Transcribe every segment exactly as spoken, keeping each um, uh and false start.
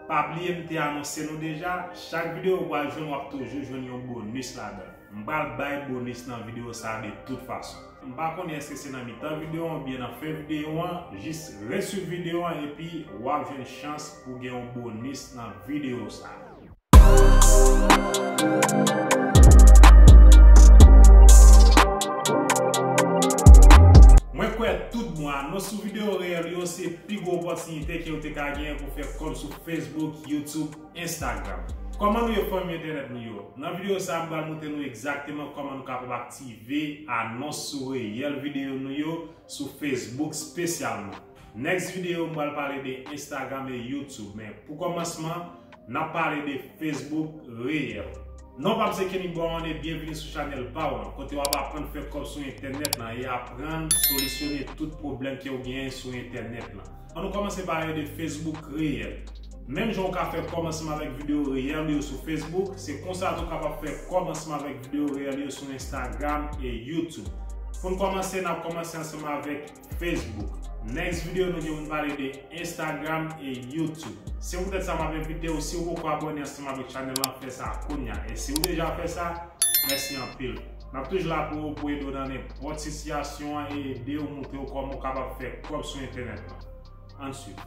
Pa bliye m te anonse nou deja, chak videyo ou pral jwenn w ap toujou jwenn yon bonis ladan. M pral bay bonis nan videyo sa a de tout fason. M pa konnen èske se nan mitan videyo an oubyen nan fen videyo an, jis ret swiv videyo an epi w ap jwenn chans pou gen yon bonis nan videyo sa a. Mwen kwè tout bon anons sou videyo reyèl yo se pi gwo opòtinite ke w te ka genyen pou fè kòb sou Facebook, YouTube, Instagram. Kòman nou ye fanmi entènèt nou yo? Nan videyo sa a, m pral montre nou egzakteman kòman nou kapab aktive anons sou reyèl videyo nou yo sou Facebook espesyalman. Next videyo, m pral pale de Instagram e YouTube, men pou kòmansman, n ap pale de Facebook reyèl. Non pa m se Kenny Brown e byenvini sou chanèl pa w lan, kote w ap aprann fè kòb sou entènèt lan e aprann solisyone tout pwoblèm ke w genyen sou entènèt lan. Ann nou kòmanse pale de Facebook reyèl. Menm jan w ka fè kòb ansanm avèk videyo reyèl yo sou Facebook, se konsa tou w kapab fè kòb ansanm avèk videyo reyèl yo sou Instagram e YouTube. Pou n kòmanse, n ap kòmanse ansanm avèk Facebook. Next videyo, nou gen pou n pale de Instagram e YouTube. Se poutèt sa m ap envite w, si w poko abòne ansanm avèk chanèl lan, fè sa kounye a. E si w deja fè sa, mèsi anpil. N ap toujou la pou ou, pou ede w nan nenpòt sitiyasyon an e ede w, montre w kòman w kapab fè kòb sou entènèt lan. Ann swiv.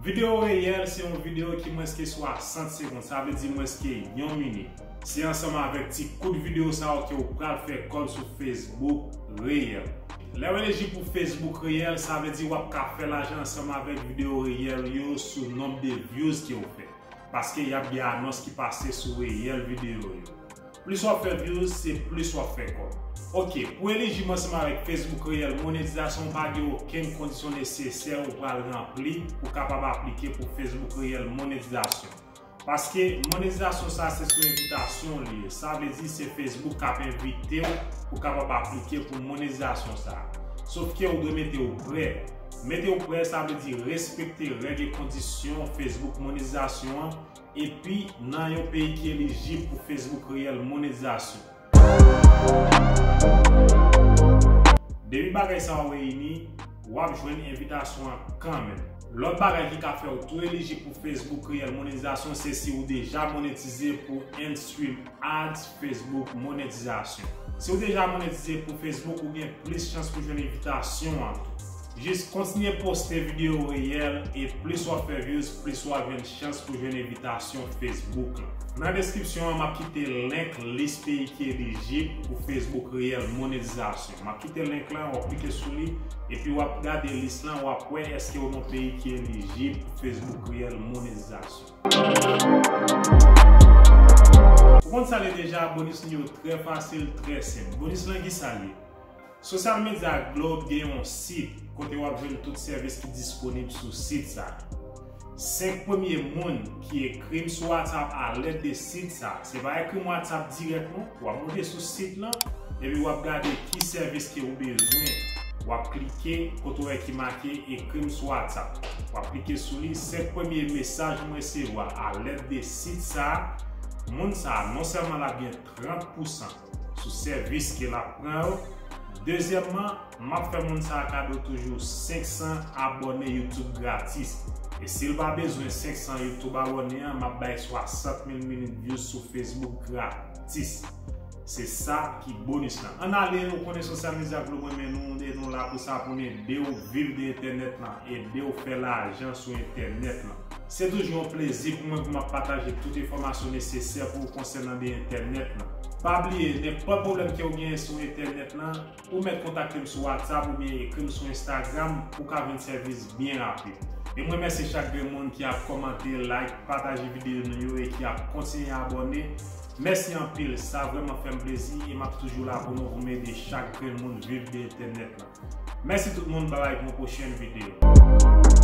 Videyo reyèl se yon videyo ki mwens ke swasant segonn, sa vle di mwens ke yon minit. Se ansanm avèk ti kout videyo sa yo ke w pral fè kòb sou Facebook reyèl. Lè w elijib pou Facebook reyèl, sa vle di w ap ka fè lajan ansanm avèk videyo reyèl yo sou nonb de views ke w fè. Paske y ap gen anons ki pase sou reyèl videyo yo. Plis w ap fè views, se plis w ap fè kòb. Oke, pou elijib ansanm avèk Facebook reyèl monetizasyon, pa gen okenn kondisyon nesesè ou pral ranpli pou kapab aplike pou Facebook reyèl monetizasyon. Paske monetizasyon sa se sou envitasyon li ye. Sa vle di se Facebook k ap envite w pou kapab aplike pou monetizasyon sa. Sof ke ou dwe mete w prè. Mete w prè, sa vle di respekte règ e kondisyon Facebook monetizasyon an, epi nan yon peyi ki elijib pou Facebook reyèl monetizasyon. Depi bagay sa yo reyini, w ap jwenn envitasyon an kanmenm. Lòt bagay ki ka fè w tou elijib pou Facebook reyèl monetizasyon, se si w deja monetize pou in-stream ads Facebook monetizasyon. Si w deja monetize pou Facebook, ou gen plis chans pou jwenn envitasyon an tou. Jis kontinye poste videyo reyèl e plis w ap fè views, plis w ap jwenn chans pou jwenn envitasyon Facebook lan. Nan deskripsyon an, m ap kite link lis peyi ki elijib pou Facebook reyèl monetizasyon. M ap kite link lan, w ap klike sou li, epi w ap gade lis lan, w ap wè èske w nan peyi ki elijib pou Facebook reyèl monetizasyon. Ou konn sa l ye deja, bonis nou yo trè fasil, trè senp. Bonis lan ki sa l ye? Social Media Globe gen yon sit kote w ap jwenn tout sèvis ki disponib sou sit sa. Senk premye moun ki ekri m sou WhatsApp alèd de sit sa, se pa ekri m WhatsApp dirèk non, w ap monte sou sit lan, epi w ap gade ki sèvis ke ou bezwen. W ap klike kote w wè ki make ekri m sou WhatsApp. W ap klike sou li, senk premye mesaj m resevwa alèd de sit sa, moun sa non sèlman l ap gen trant pousan sou sèvis ke l ap pran yo. Dezyèmman, m ap fè moun sa a kado toujou senk san abòne YouTube gratis. E si l pa bezwen senk san YouTube abòne an, m ap bay swasant mil minit views sou Facebook gratis. Se sa ki bonis lan. Ann ale, ou konnen Social Media Globe renmen nou, e nou la pou sa, pou n ede w viv de entènèt lan, ede w fè lajan sou entènèt lan. Se toujou yon plezi pou mwen pou m ap pataje tout enfòmasyon nesesè pou ou konsènan de entènèt lan. Pa bliye, nenpòt pwoblèm ke w genyen sou entènèt lan, ou mèt kontakte m sou WhatsApp oubyen ekri m sou Instagram pou w ka jwenn sèvis byen rapid. E m remèsye chak grenn moun ki ap kòmante, like, pataje videyo nou yo e ki ap kontinye abòne. Mèsi anpil, sa vrèman fè m plezi e m ap toujou la pou nou, pou m ede chak grenn moun viv de entènèt lan. Mèsi tout moun, babay pou yon pwochèn videyo.